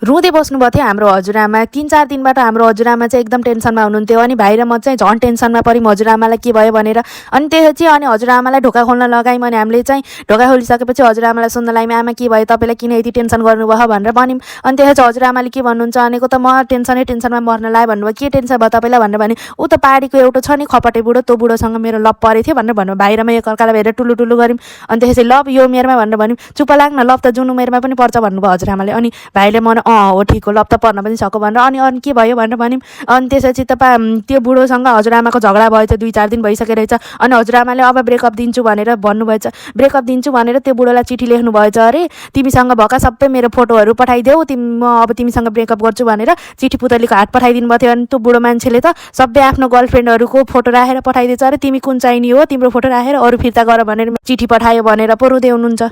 रुँदै बस्नुभएको थियो हाम्रो हजुरआमा। 3-4 दिनबाट हाम्रो हजुरआमा चाहिँ एकदम टेन्सनमा हुनुहुन्थ्यो। अनि भाइ र म चाहिँ झन् टेन्सनमा पऱ्यौँ हजुरआमालाई के भयो भनेर। अनि त्यसपछि अनि हजुरआमालाई ढोका खोल्न लगायौँ। अनि हामीले चाहिँ ढोका खोलिसकेपछि हजुरआमालाई सोध्न लाग्यौँ, आमा के भयो, तपाईँलाई किन यति टेन्सन गर्नुभयो भनेर भन्यौँ। अनि त्यसपछि हजुरआमाले के भन्नुहुन्छ भनेको त म टेन्सनमा मर्न लाग्यो भन्नुभयो। के टेन्सन भयो तपाईँलाई भनेर भने, ऊ त पहाडीको एउटा छ नि खपटे बुढो, त्यो बुढोसँग मेरो लभ परेको थियो भनेर भन्नुभयो। भाइ र म एकअर्कालाई भेटेर टुलु टुलु गऱ्यौँ। अनि त्यसपछि लभ यो उमेरमा भनेर भन्यौँ। चुप लाग्न, लभ त जुन उमेरमा पनि पर्छ भन्नुभयो हजुरआमाले। अनि भाइले मन हो ठिक हो, लभ त पर्न पनि सक्यो भनेर। अनि के भयो भनेर भन्यौँ। अनि त्यसपछि त्यो बुढोसँग हजुरआमाको झगडा भएछ, 2-4 दिन भइसकेको रहेछ। अनि हजुरआमाले अब ब्रेकअप दिन्छु भनेर भन्नुभएछ। ब्रेकअप दिन्छु भनेर त्यो बुढोलाई चिठी लेख्नु भएछ अरे, तिमीसँग भएका सबै मेरो फोटोहरू पठाइदेऊ, म अब तिमीसँग ब्रेकअप गर्छु भनेर चिठी पुतलीको हात पठाइदिनु भएको थियो। अनि त्यो बुढो मान्छेले त सबै आफ्नो गर्लफ्रेन्डहरूको फोटो राखेर पठाइदिएछ अरे, तिमी कुन चाहिने हो, तिम्रो फोटो राखेर अरू फिर्ता गर भनेर चिठी पठायो भनेर पो रुँदै हुनुहुन्छ।